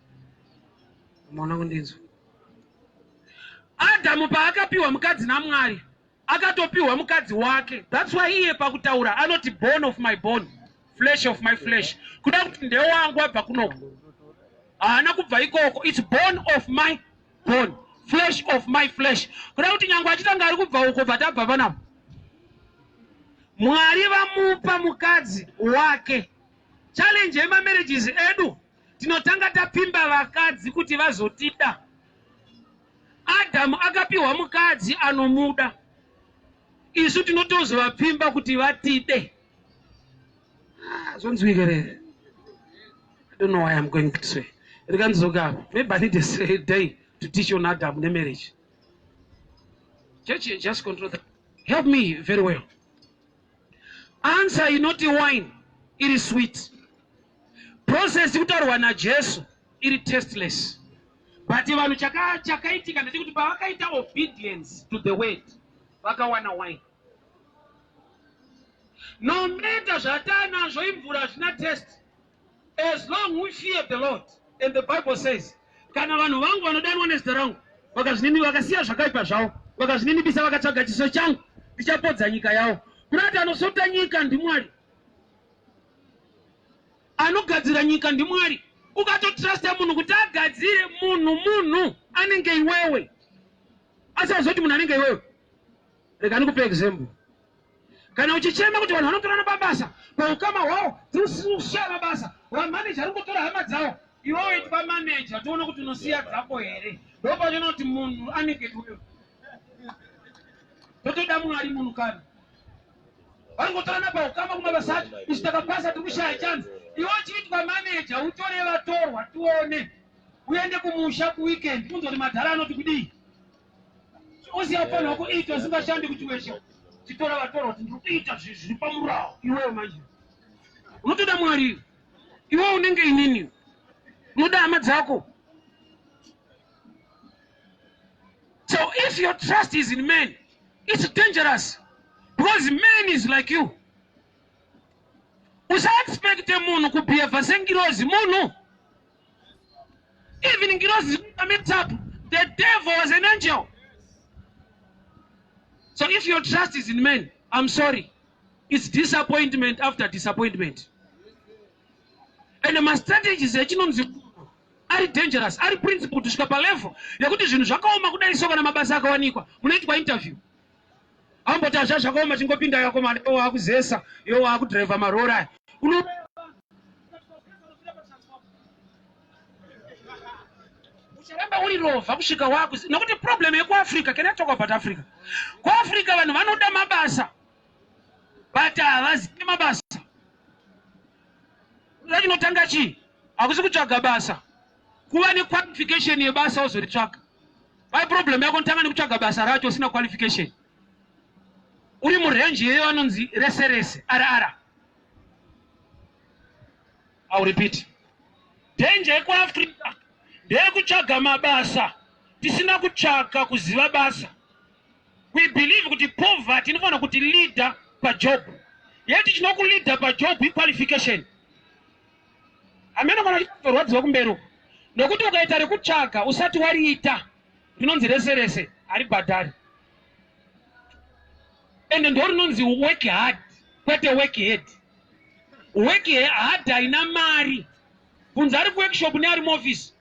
Maona kundinzwa? Adhamu paakapiwa mukadzi naMwari, akatopiwa mukadzi wake. That's why iye pakutaura anoti bone of my bone, flesh of my flesh, kuda kuti ndewangu abva kunoko, haana kubva ikoko. It's bone of my bone, flesh of my flesh, kuda kuti nyange achitanga ari kubva uko, but abva panapa Mwari vamupa mukadzi wake. Challenge yemamarriages edu, tinotanga tapfimba vakadzi kuti vazotida. Adhamu akapiwa mukadzi anomuda, isu tinotozovapfimba kuti vatide. Zvonzwike here? I don't know why I'm going this way. Rikanzoka apa. Maybe I need a day to teach on Adam nemarriage. Church, just control that. Help me very well. Answer inoti wine iri sweet. Process kutaurwa naJesu iri tasteless. But vanhu chakaitika ndechekuti pavakaita obedience to the word vakawana wine. No matter zvatanazvo imvura hazvina taste, as long we fear the Lord. And the Bible says kana vanhu vangu vanodanwa nezita rangu vakazvinini vakasiya zvakaipa zvavo vakazvininipisa vakatsvaga chiso changu, ndichapodza nyika yavo. Kurati anosota nyika ndiMwari, anogadzira nyika ndiMwari. Ukatotrusta munhu kuti agadzire, munhu anenge iwewe, asi azoti munhu anenge iwewe. Rega ndikupe example. Kana uchichema kuti vanhu vanotorana pabasa paukama hwavo, tiri kushaya mabasa, vamaneja ari kungotora hama dzavo, iwewe itwa maneja tione kuti unosiya dzako here. Ndopachiona kuti munhu anenge iwewe. Totoda Mwari munhu kani varingotorana paukama kumabasa acho, isu takapasa tiri kushaya chance. Iwe uchiitwa maneja utore vatorwa tione, uende kumusha kuweekend unzwa kuti madhara anoti kudii. Usiya ufanira kuita usingashandi kuchiwesha, chitora vatorwa kuti ndiri kuita zviri pamurawo. Iwewe manje unotoda Mwari, iwe unenge inini unoda hama dzako. So if your trust is in men, it's dangerous, because man is like you. Usaexpecte munhu kubehave sengirozi. Munhu, even ngirozi mixed up. The devil was an angel. So if your trust is in men, I'm sorry, it's disappointment after disappointment. And mastrategies echinonzi ari dangerous, ari principle kusvika palevel yekuti zvinhu zvakaoma kudai so, kana mabasa akawanikwa munoitwa interview, amboti hazva zvakaoma, chingopinda yakomana, iwo wakuzesa, iwo wakudhiraivha marori aya. Uno ucharamba uri rovha kusvika wakuzi, nokuti problem yekuAfrica, can I talk about Africa? KuAfrica vanhu vanoda mabasa but havazivi mabasa. Chinotanga chii? Hakusi kutsvaga basa, kuva nequalification yebasa wozoritsvaga. Vai problem yako notanga nekutsvaga basa racho usina qualification, uri murange yeyo anonzi rese rese rr. I'll repeat, danger yekuAfrica ndeyekutsvaga mabasa. Tisina kutsvaka kuziva basa. We believe kuti poverty inofanira kuti leader pajob. Yet chinokuleader pajob iqualification. Hameno kana uchitorwadziwa kumberi uko. Nokuti ukaita rekutsvaga usati wariita rinonzi rese rese haribhadhari. Ende ndo rinonzi work hard kwete work head. Work hard haina mari. Bvunza ari kuworkshop neari muoffice.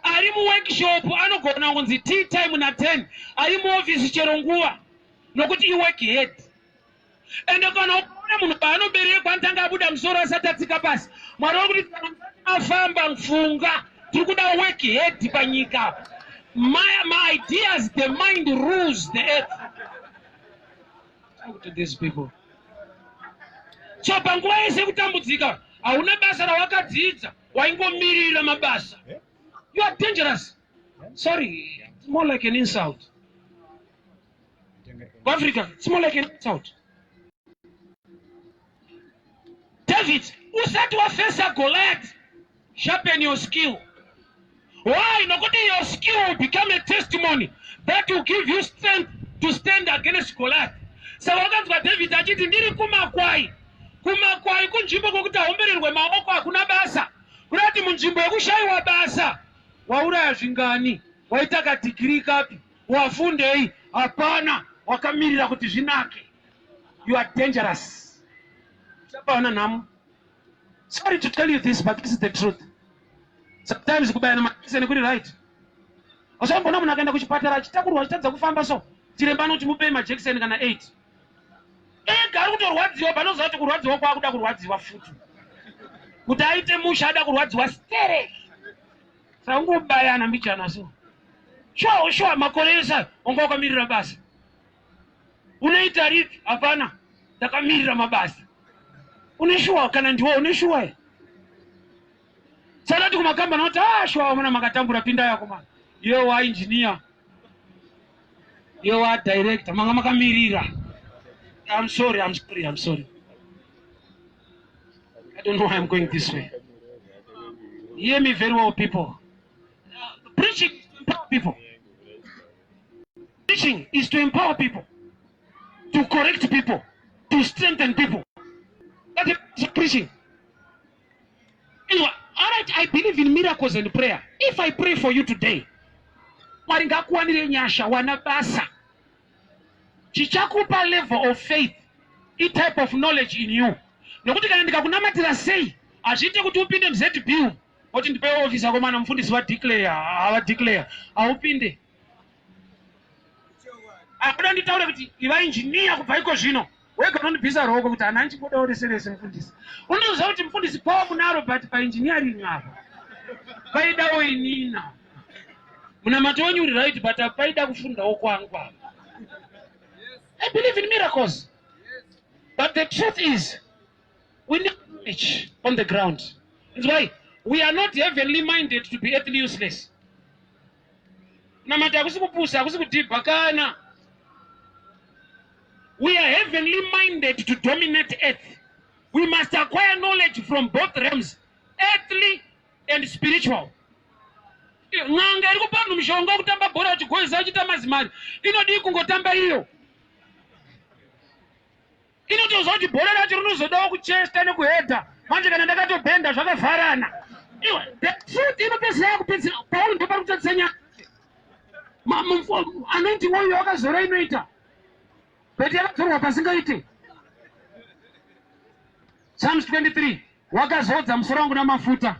Ari muworkshop anogona kunzi tea time na 10 ari muoffice chero nguva nokuti iwork head. Ende kana ukaona munhu paanoberekwa anotanga abuda musoro asati atsika pasi. Mwari vari kuti kana musati mafamba mfunga tiri kuda work head panyika apa. My ideas, the mind rules the earth. Talk to these people. So panguva yese yekutambudzika hauna basa rawakadzidza, waingomirira mabasa. You are dangerous. Sorry, it's more like an insult. Africa, it's more like an insult. David, usati wafesa Goliath, sharpen your skill. Why? Nokuti your skill will become a testimony that will give you strength to stand against Goliath. Saka wakanzwa David achiti ndiri kumakwai. Kumakwai kunzvimbo kwokuti aombererwe maoko hakuna basa. Kureva kuti munzvimbo yekushayiwa basa wauraya zvingani, waita kadhigiri kapi, wafundei, hapana, wakamirira kuti zvinake. You are dangerous. Uchapaona nhamo. Sorry to tell you this, but this is the truth. Sometimes kubayana majekiseni kuri right. Usambona munhu akaenda kuchipatara achitakurwa achitadza kufamba so chiremba anoti mupei majekiseni kana 8. Ega ari kutorwadziwa panoziva kuti kurwadziwa kwakuda kurwadziwa futi. Kuti aite musha ada kurwadziwa stereki. Saka ungobayana mbichana so. Sure, sure makore ese wanga wakamirira basa. Unoita ripi? Hapana. Ndakamirira mabasa. Une shuwa kana ndiwo une shuwa here? Saka kumakambani vati ah shuwa vamuna makatambura pinda yako mwana. Iwe wa engineer. Iwe wa director manga makamirira. I'm sorry, I'm sorry, I'm sorry. I don't know why I'm going this way. Hear me very well, people. Preaching people. Preaching is to empower people, to correct people, to strengthen people. That is preaching. Anyway, all right, I believe in miracles and prayer. If I pray for you today, Mwari ngakuwanire nyasha, wana basa. Chichakupa level of faith, i type of knowledge in you. Nokuti kana ndikakunamatira sei, hazviite kuti upinde muZB woti ndipe office akomana mufundisi wa declare, hava declare, haupinde. Akuda nditaure kuti iva engineer kubva iko zvino. Wega unondibvisa ruoko kuti hana ndichingodawo rese rese mufundisi. Unoziva kuti mufundisi power munaro but paengineering apa paidawo inina. Munamato wenyu uri right but paida kufundawo kwangu apa. I believe in miracles. But the truth is we need knowledge on the ground. That's why we are not heavenly minded to be earthly useless. Namata hakusi kupusa, hakusi kudhibha kana. We are heavenly minded to dominate earth. We must acquire knowledge from both realms, earthly and spiritual. N'anga iri kupa vanhu mushonga wekutamba bhora vachigoisa vachiita mazimari inodii kungotamba iyo? Inotoziva kuti bhora racho rinozodawo kuchesta nekuhedha manje kana ndakatobhenda zvakavharana. Iwe, the truth inopedzisira yakupedzisira. Pauri ndopari kutadzisa nyaya. Anointing oil yakazora inoita bheti yakazorwa pasingaite. Psalms 23 wakazodza musoro wangu namafuta,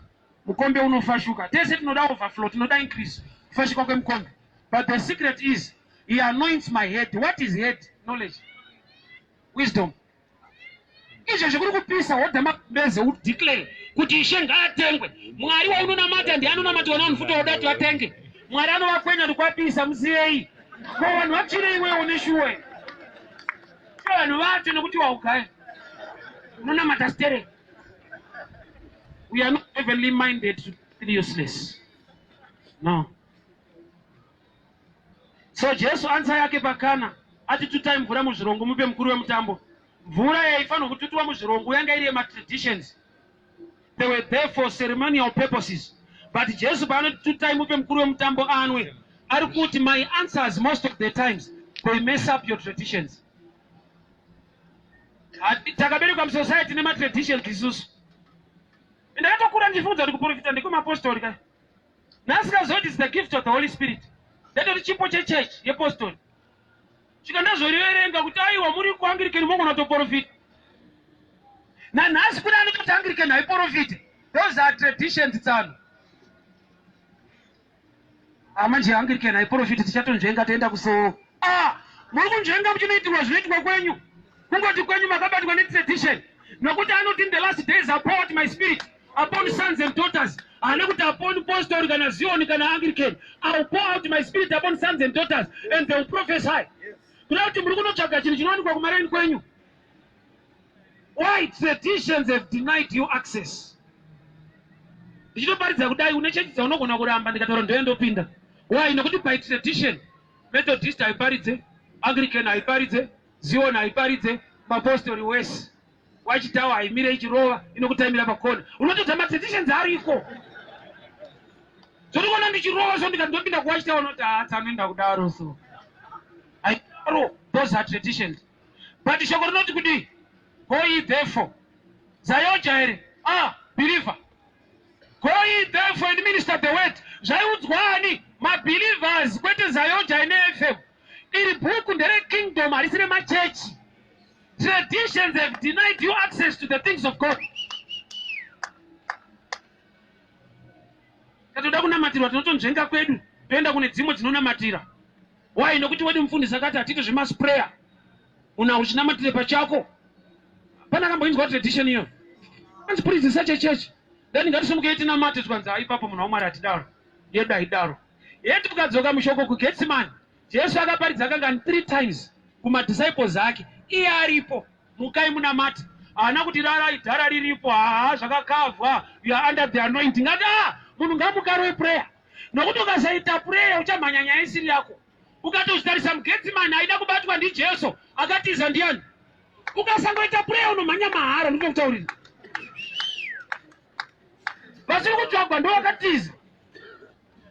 mukombe unofashuka. Tese tinoda overflow, tinoda increase, kufashuka kwemukombe. But the secret is he anoints my head. What is head? Knowledge, wisdom. Izvo zvekuri kupisa hodha magumbeze udeclare kuti ishe ngaatengwe. Mwari waunonamata ndiye anonamatiwa navanhu futi woda kuti vatenge. Mwari anovakwenya kuti kwapisa musiyei. Ko vanhu vatsvire iwewe une shuwa. Vanhu vacho nekuti waugaya unonamata sterek. We are not heavenly minded to be useless. No. So Jesu answer yake pakana ati tutai mvura muzvirongo mupe mukuru wemutambo. Mvura yaifanirwa kututiwa muzvirongo yanga iri yematraditions. They were there for ceremonial purposes. But Jesu paanoti tutai mupe mukuru wemutambo anwe, ari kuti my answers most of the times they mess up your traditions. Takaberekwa musociety nematraditions isusu. Ndakatokura ndichifunga kuti kuprofita ndekweMapostori ka. Nhasi kazoti it's the gift of the Holy Spirit. Ndatori chipo chechurch yepostori. Svika ndazoriverenga kuti aiwa muri kuAnglican mogona kutoprofita. Nanhasi kune anototi Anglican haiprofite. Those are traditions tsano. Ah, manje Anglican haiprofite tichatonzvenga toenda kusowo. Ah, muri kunzvenga muchinoitirwa zvinoitwa kwenyu. Kungoti kwenyu makabatwa netradition. Nokuti anoti in the last days I pour out my spirit upon sons and daughters. Haana kuti upon postori kana Zion kana Anglican. I will pour out my spirit upon sons and daughters and they will prophesy. Kuda kuti muri kunotsvaga chinhu chinowanikwa kumareni kwenyu. Why traditions have denied you access? Ndichitoparidza kudai une chechi dzaunogona kuramba ndikataura ndoya ndopinda. Why? Nokuti by tradition Methodist haiparidze, Anglican haiparidze, Zion haiparidze, mapostori wese. Wachitawa haimire ichirova inokutaimira pakona. Unotodza matraditions ariko. Zvotikuona ndichirova so ndikati ndopinda kuwachitawa unoti haa tsanoenda kudaro so. Haidaro, those are traditions. But shoko rinoti kudii? Go ye therefore. Zayoja here? Ah, believer. Go ye therefore and minister the word. Zvaiudzwa ani? Mabelievers kwete Zayoja ine FM. Iri bhuku ndere kingdom harisi remachechi. Traditions have denied you access to the things of God. Katoda kunamatirwa tinotonzvenga kwedu toenda kune dzimwe dzinonamatira. Why? Nokuti wedu mufundisi akati hatiti zvemasprayer. Una uchinamatire pachako. Pana akamboinzwa tradition iyo. Anzi please such a church. Then ngatisimukei tinamate tikanzi ipapo munhu waMwari hatidaro. Yedu haidaro. Yeti tukadzoka mushoko kuGetsemane. Jesu akaparidza kangani 3 times kumadisciples ake. Iye aripo. Mukai munamate. Haana kuti rarai dhara riripo. Haa zvakakavwa. You are under the anointing. Ati ah munhu ngamukarwe prayer. Nokuti ukasaita prayer uchamhanya nyaya isiri yako. Ukatozvitarisa muGetsemane aida kubatwa ndiJesu akatiza ndiani? Ukasangoita prayer unomhanya mahara ndinokutaurira. Vasiri kutsvagwa ndo vakatiza.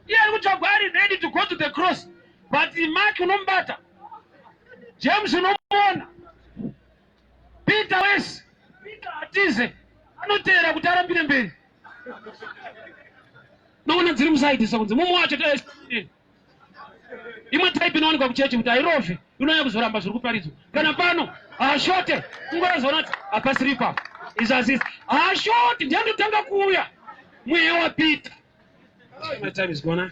Iye ari kutsvagwa ari ready to go to the cross. But Mark unomubata. James unomuona. Peter wese. Peter atize. Anoteera kuti arambire mberi. Noona dziri musaidi sokunzi mumwe wacho imwe type inowanikwa kuchechi kuti hairovi inouya kuzoramba zviri kuparidzwa kana pano haashote kungozoona kuti hapasiri ipapo izvi asisi haashoti ndiye andotanga kuuya mweya waPeter. My time is gone.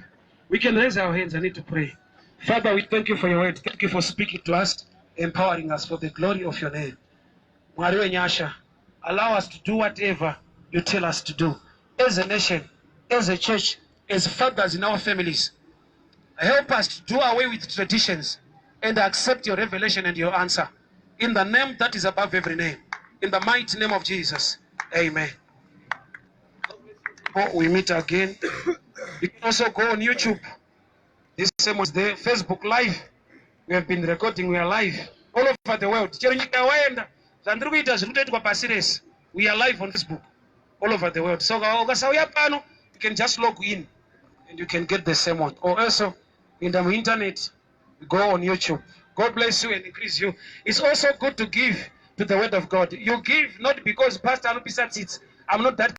We can raise our hands. I need to pray. Father, we thank you for your word. Thank you for speaking to us, empowering us for the glory of your name. Mwari wenyasha, allow us to do whatever you tell us to do. As a nation, as a church, as fathers in our families, help us to do away with traditions and accept your revelation and your answer. In the name that is above every name. In the mighty name of Jesus. Amen. We meet again. You can also go on YouTube. This same was there. Facebook Live. We have been recording. We are live all over the world. Chero nyika waenda zvandiri kuita zviri kutoitwa pasi rese. We are live on Facebook all over the world. So ukasauya pano, you can just log in and you can get the same one. Or also in the internet, go on YouTube. God bless you and increase you. It's also good to give to the word of God. You give not because Pastor anopisa tsitsi. I'm not that